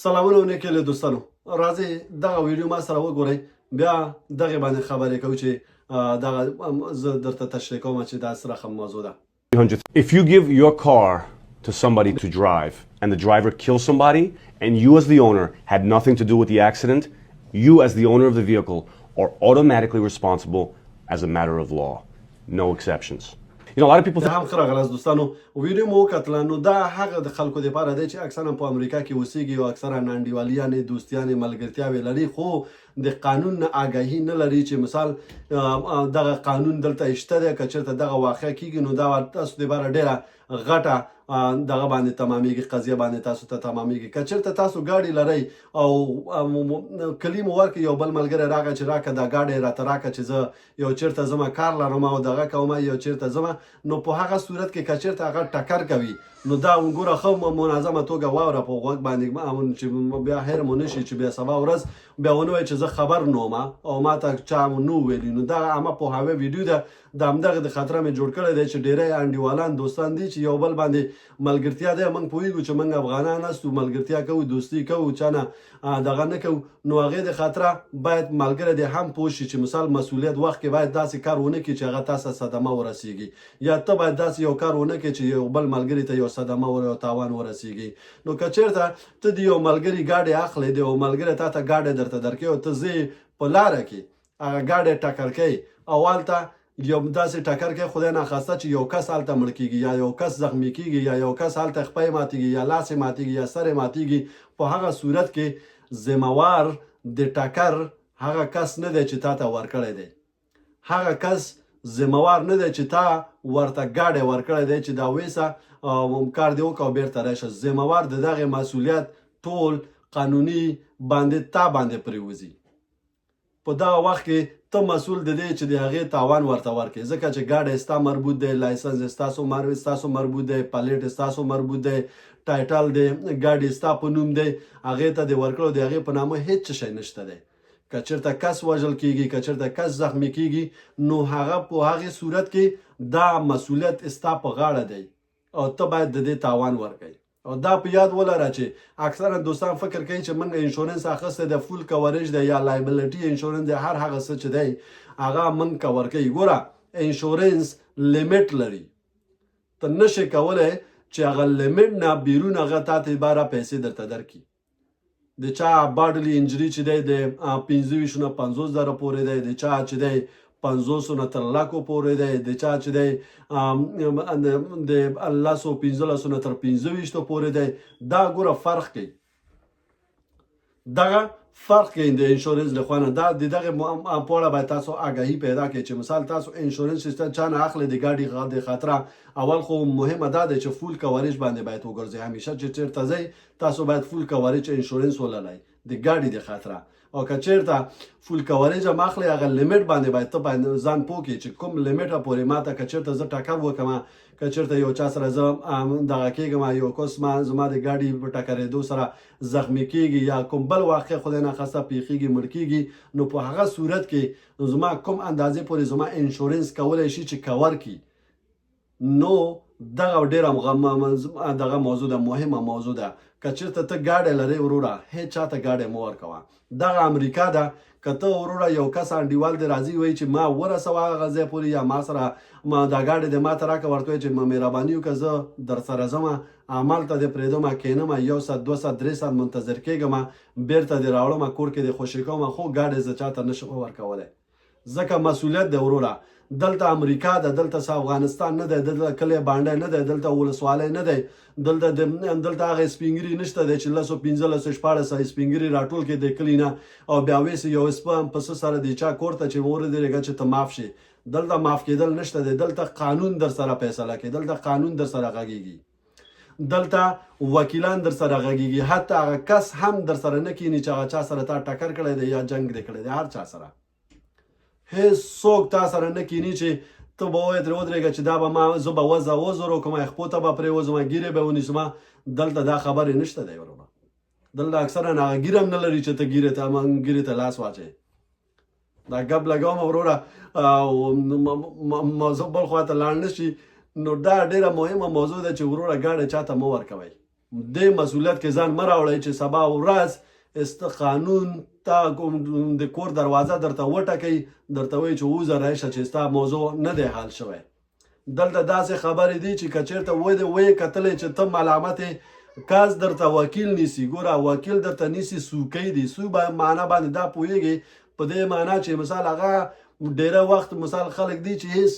سلامونه او نیکې له دوستانو. راځئ دغه ویډیو ما سره وګورئ، بیا دغه باندې خبرې کوو چې دغه زه درته تشریح کوم چې دا څه رقم موضوع ده. If you give your car to somebody to drive and the driver kills somebody and you as the owner had nothing to do with the accident, you as the owner of the vehicle are automatically responsible as a matter of law. No exceptions. A lot of people د هم ښه راغلاست دوستانو. ویډیو مو وکتله، نو دا هغه د خلکو دپاره دی چې اکثرا په امریکا کې اوسیږي او اکثرا انډیوالیانې، دوستیانې، ملګرتیاوې لري، خو د قانون نه آګاهي نه لري چې مثال دغه قانون دلته شته دی. که چېرته دغه واقع کیږي، نو دا تاسو دپاره ډېره غټه دغه باندې تمامیږي، قضیه باندې تاسو ته تمامیږي. که چېرته تاسو ګاډي لرئ او کلی مو ورکړي، یو بل ملګری راغی چې راکه دا ګاډی راته راکه چې زه یو چېرته زما کار لرم او دغه کوم یو چېرته ځم، نو په هغه صورت کې که چېرته هغه ټکر کوي، نو دا وګوره، ښه منظمه توګه واوره په غوږ باندې چې بیا هېر مو نه شي، چې بیا سبا ورځ بیا ونه وایي چې زه خبر نه وم او ما ته چا نه ویلي. نو دا عامه پوهاوی ویډیو ده، د همدغه د خاطره مې جوړ کړی دی چې ډېری انډیوالان، دوستان دي چې یو بل باندې ملګرتیا دی. موږ پوهیږو چې موږ افغانان هستو، ملګرتیا کوو، دوستي کوو، چا نه دغه نه کوو. نو هغې د خاطره باید ملګری دې هم پوه شي چې مثال مسولیت وخت کې باید داسې کار ونه کړي چې هغه تاسو صدمه ورسیږي، یا ته باید داسې یو کار ونه کړې چې یو بل ملګري ته یو صدمه ور یو تاوان ورسیږي. نو که چېرته ته د یو ملګري ګاډی اخلې، د یو ملګری تا ته ګاډی درته درکوي او ته ځې په لاره کې هغه ګاډی ټکر کوي او هلته یو داسې ټکر کوي، خدای ناخواسته چې یو کس هلته مړ کیږي یا یو کس زخمی کیږي یا یو کس هلته خپه یې ماتیږي یا لاس یې ماتیږي یا سر یې ماتیږي، په هغه صورت کې ذمه وار د ټکر هغه کس نه دی چې تا ته ورکړی دی. هغه کس ذمه وار نه دی چې تا ورته ګاډی ورکړی دی چې دا ویسه، کار دې وکړه او بیرته راشه. ذمه وار د دغې مسولیت ټول قانوني باندې تا باندې پریوځي. په دغه وخت کې ته مسول د دې چې د هغې تاوان ورته ورکړې، ځکه چې ګاډی ستا مربوط دی، license ستاسو مربوط دی، plate ستاسو مربوط دی، title دی ګاډي ستا په نوم دی. هغې ته د ورکړو د هغې په نامه هیڅ شی نشته دی. که چېرته کس وژل کیږي، که چېرته کس زخمی کیږي، نو هغه په هغې صورت کې دا مسولیت ستا په غاړه دی او ته باید د دې تاوان ورکړې. او دا په یاد ولره چې اکثرا دوستان فکر کوي چې موږ insurance اخیستی دی، full coverage دی یا liability insurance دی، هر هغه څه چې دی هغه موږ کور کوي. ګوره، insurance limit لري. ته نشې کولی چې هغه limit نه بیرون هغه تا ته باره پیسې درته درکړي. د چا bodily injury چې دی د 25 نه 50,000 پورې دی، د چا چې دی 50 نه تر لکو پورې دی، د چا چې دی د 10 15 نه تر 25 پورې دی. دا ګوره فرق کوي، دغه فرق کوي د insurance له خوانه. دا د دغه په اړه باید تاسو آګاهي پیدا کړئ چې مثال تاسو insurance چې چا نه اخلي د ګاډي د خاطره، اول خو مهمه دا ده چې full coverage باندې باید وګرځي. همیشه چې چېرته ځئ، تاسو باید full coverage insurance ولرئ د ګاډي د خاطره. او که چېرته full coverage هم اخلي، هغه limit باندې باید ته باید ځان پوه کړې چې کوم limit پورې ماته که چېرته زه ټکر وکړم، که چېرته یو چا سره زه دغه کېږم، یو کس ما زما د ګاډي په ټکرېدو سره زخمی کېږي یا کوم بل واقع خدای ناخواسته پیښیږي، مړ کېږي، نو په هغه صورت کې زما کوم اندازې پورې زما insurance کولی شي چې کور کړي. نو دغه ډیره دغه موضوع ده، مهمه موضوع ده. که چېرته ته ګاډی لرې وروره، هیڅ چاته ګاډی مه ورکوه. دغه امریکا ده. که ته وروره یو کس انډیوال دې راځي، وایي چې ما ورسوه هغه ځای پورې یا ما سره ما دا ګاډی دې ما ته راکړه، ورته وایي چې مهرباني وکړه، زه در سره ځم، همالته دې پرېږدم، کښېنم، یو ساعت، 2 ساعت، 3 ساعت منتظر کېږم، بیرته دې راوړم، کور کې دې خوشې کوم، خو ګاډی زه چاته نشم ورکولی، ځکه مسولیت دی وروره. دلته امریکا ده، دلته څه افغانستان نه دی، دلته کلی بانډی نه دی، دلته ولسوالۍ نه دی، دلته هغه سپینګری نشته دی چې 10، 15، 16 سپینګری راټول کړي د کلي نه او بیا ویسي یو سپم پسه سره د چا کور ته چې ور درېږه چې ته معاف شې. دلته معاف کېدل نشته دی. دلته قانون در سره فیصله کوي، دلته قانون در سره غږیږي، دلته وکیلان در سره غږیږي. حتی هغه کس هم در سره نه کینی چې هغه چا سره تا ټکر کړی دی یا جنگ دی کړی دی. هر چا سره، هیڅ څوک تا سره نه کینی چې ته به وایې ترې ودرېږه چې دا به ما زه به وزه وزرو کوم، خپو ته به پرې وځم، ږیرې به ونیسم. دلته دا خبرې نشته دی وروره. دلته اکثرا هغه ږیره هم نه لري چې ته ږیرې ته لاس واچوې. دا ګپ لګوم وروره او موضوع بل خوا ته لاړ نه شي. نو دا ډېره مهمه موضوع ده چې وروره ګاډی چاته مه ورکوئ. دې مسولیت کې ځان مه راوړئ چې سبا ورځ است قانون تا د کور دروازه درته وټکوي، درته وایي چې ووځه راشۀ چې ستا موضوع نه دی حل شوی. دلته داسې خبرې دي چې که چېرته ویې کتلې چې ته ملامت یې، کس درته وکیل نیسي. ګوره وکیل درته نیسي سوکۍ دي، سو معنا باندې دا پوهېږي، په دې معنا چې مثال هغه ډېری وخت مثال خلک دي چې هېڅ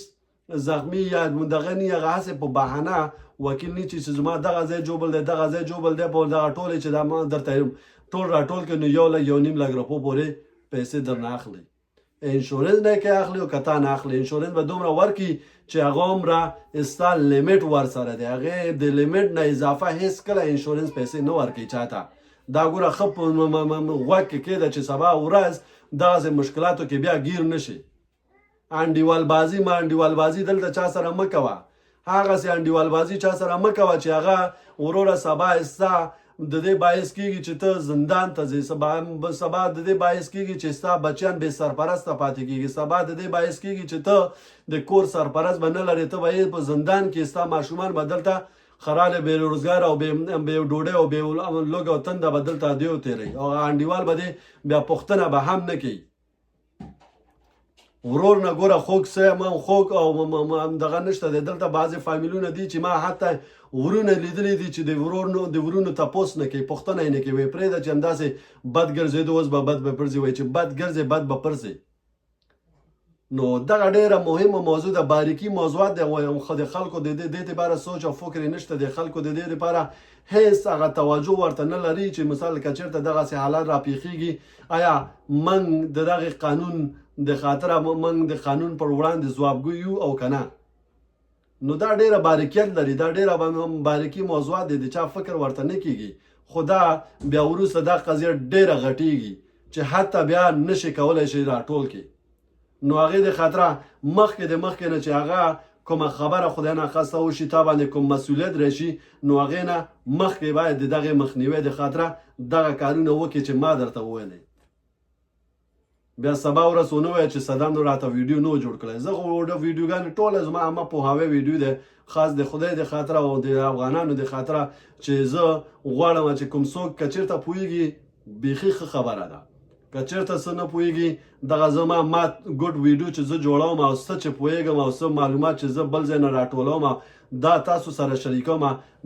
زخمی یا دغه نی، هغه هسې په بهانه وکیل نیسي چې زما دغه ځای جوبل دی، دغه ځای جوبل دی، په دغه ټولې چې دا ما درته ټول راټول کړي نو یو لک یو نیم لک روپو پورې پیسې درنه اخلي. انشورنس نه که اخلي او که تا نه اخلي، انشورنس به دومره ورکړي چې هغه عمره ستا لیمټ ورسره دی، هغې د لیمټ نه اضافه هیڅ کله انشورنس پیسې نه ورکوي چاته. دا ګوره ښه په غوږ کې کېده چې سبا ورځ دغسې مشکلاتو کې بیا ګیر نه شي. انډیوال بازی ما انډیوال بازی دلته چا سره مه کوه، هغسې انډیوال بازی چا سره مه کوه چې هغه وروره سبا ستا د دې باعث کیږي چې ته زندان ته ځې، سبا د دې باعث کیږي چې ستا بچیان بې سرپرسته پاتې کیږي، سبا د دې باعث کیږي چې ته د کور سرپرست به نه لرې، ته به یې په زندان کې، ستا ماشومان به دلته خراله بې روزګار او بې ډوډۍ او بې لوږه او تنده به دلته دیو تېروي او انډیوال به دې بیا پوښتنه به هم نه کوي. ورور نه ګوره خوږ څه ما خوږ او دغه نشته دی. دلته بعضې فامیلونه دي چې ما حتی ورونه لیدلي دي چې د ورور نو د ورونو تپوس نه کوي، پوښتنه یې نه کوي، وایي پرېږده چې همداسې بد ګرځېدو اوس به بد به پرځي، وایي چې بد ګرځې بد به پرځې. نو دغه ډیره مهمه موضوع ده، باریکي موضوعات دی، خو د خلکو د دې لپاره سوچ او فکر نشته، د خلکو د دې لپاره هیڅ هغه توجه ورته نه لري چې مثال که چېرته دغسې حالات راپېښېږي، آیا موږ د دغه قانون د خاطره موږ د قانون پر وړاندې ځوابګو یو او که نه؟ نو دا ډیره باریکیت لري، دا ډیره باریکي موضوعات دي، د چا فکر ورته نه کیږي، خو دا بیا وروسته دا قضیه ډیره غټیږي چې حتی بیا نشي کولای شي راټول کړي. نو هغې د خاطره مخکې د مخکې نه چې هغه کومه خبره خدای نه خواسته وشي، تا باندې کوم مسولیت راشي، نو هغې نه مخکې باید د دغې مخنیوی د خاطره دغه کارونه وکړي چې ما درته وویلې. بیا سبا ورځ ونه وایه چې صدام نو راته ویډیو نو جوړ کړی. زه خو ویډیوګانې ټوله زما عامه پوهاوی ویډیو دی، خاص د خدای د خاطره او د افغانانو د خاطره چې زه غواړم چې کوم څوک که چېرته پوهېږي بیخي ښه خبره ده، که چېرته څه نه پوهېږي دغه زما مات ګډ ویډیو چې زه جوړوم او څه چې پوهېږم او څه معلومات چې زه بل ځای نه راټولوم دا تاسو سره شریکوم،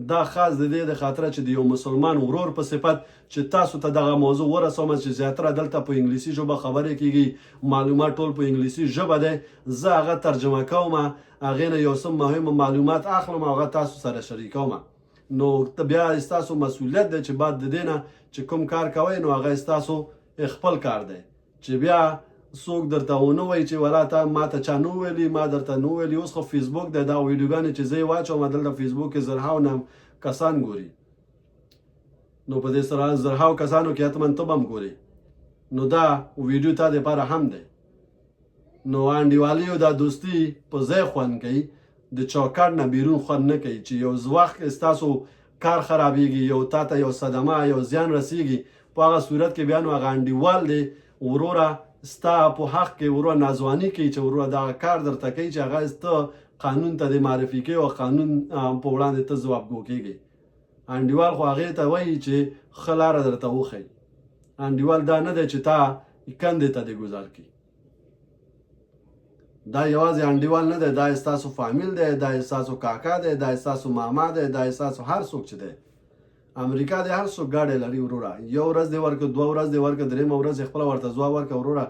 دا خاص د دې د خاطره چې د یو مسلمان ورور په صفت چې تاسو ته دغه موضوع ورسوم چې زیاتره دلته په انګلیسي ژبه خبرې کیږي، معلومات ټول په انګلیسي ژبه دی، زه هغه ترجمه کوم، هغې نه یو څه مهم معلومات اخلم او هغه تاسو سره شریکوم. نو بیا ستاسو مسولیت دی چې بعد د دې نه چې کوم کار کوئ نو هغه ستاسو خپل کار دی، چې بیا څوک درته ونه وایي چې ولا تا ماته چا نه ویلي، ما درته نه ویلي. اوس خو فیسبوک دی، دا ویډیوګانې چې زه یې واچوم دلته فیسبوک کې زرهاو نه کسان ګوري، نو په دې سره زرهاو کسانو کې حتما ته به هم ګورې، نو دا ویډیو تا دپاره هم دی. نو انډیوالي او دا دوستي په ځای خوند کوي، د چوکاټ نه بیرون خوند نه کوي. چې یو وخت ستاسو کار خرابېږي، یو تا ته یو صدمه یو زیان رسیږي، په هغه صورت کې بیا نو هغه انډیوال دی وروره ستا په حق کې وروره ناځواني کوي چې وروره دغه کار درته کوي چې هغه ته قانون ته دې معرفي کوي او قانون په وړاندې ته ځوابګو کېږي. انډیوال خو هغې ته وایي چې ښه لاره درته وښیي، انډیوال دا نه دی چې تا کندې ته دې ګذار کړي. دا یوازې انډیوال نه دی، دا ستاسو فامیل دی، دا ستاسو کاکا دی، دا ستاسو ماما دی، دا ستاسو هر څوک چې دی. امریکا دی هر څوک ګاډی لري وروره، یو ورځ دی ورکه، دوه ورځ دی ورکه، درېیمه ورځ یې خپله ورته ځواب ورکه، وروره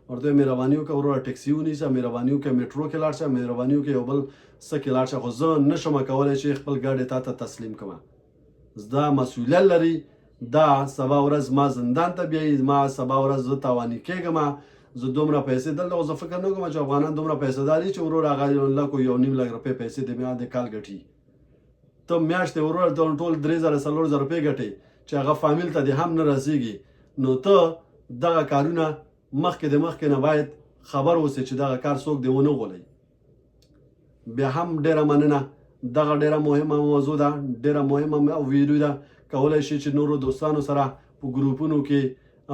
ورته مهرباني وکړه وروره ټکسي ونیسه، مهرباني وکړه میټرو کې لاړ شه، مهرباني وکړه یو بل څه کې لاړ شه، خو زه نشم کولی چې خپل ګاډی تا ته تسلیم کړم. دا مسولیت لري، دا سبا ورځ ما زندان ته بیایي، ما سبا ورځ زه تاواني کېږم، زه دومره پیسې دلته خو زه فکر نه کوم چې افغانان دومره پیسې داري چې وروره هغه یو لک او یو نیم لک روپۍ پیسې د کال ګټي. ته میاشتې وروره ته ټول 3000 4000 روپۍ ګټې چې هغه فامیل ته دې هم نه رسېږي، نو ته دغه کارونه مخکې د مخکې نه باید خبر اوسې چې دغه کار څوک دې ونه غولوي. بیا هم ډیره مننه، دغه ډیره مهمه موضوع ده، ډیره مهمه ویډیو ده، کولای شي چې نورو دوستانو سره په ګروپونو کې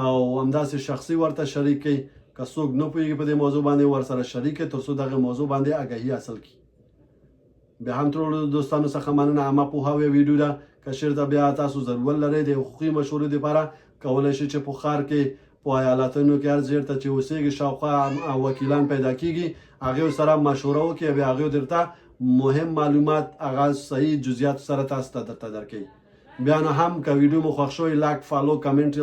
او همداسې شخصي ورته شریک کړئ. که څوک نه پوهېږي په دې موضوع باندې ورسره شریک کړئ تر څو دغه موضوع باندې آګاهي حاصل کړي. بیا هم ټولو دوستانو څخه مننه، عامه پوهاوی ویډیو ده، که چېرته بیا تاسو ضرورت لرئ د حقوقي مشورې لپاره، کولی شئ چې په ښار کې، په ایالتونو کې، هر چېرته چې اوسېږي، شاوخوا وکیلان پیدا کیږي، هغې سره مشوره وکړي، بیا هغې درته مهم معلومات هغه صحیح جزئیات سره تاسو ته درته درکوي. بیا نو هم که ویډیو مو خوښ شوی، like، follow، comment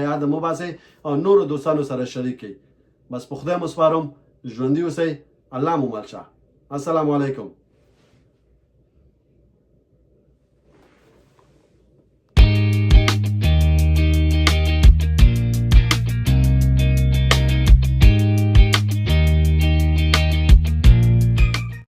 یاد مو باسئ او نورو دوستانو سره شریک کړئ. بس په خدای مو سپارم، ژوندي اوسئ، الله مو مل شه. السلام علیکم.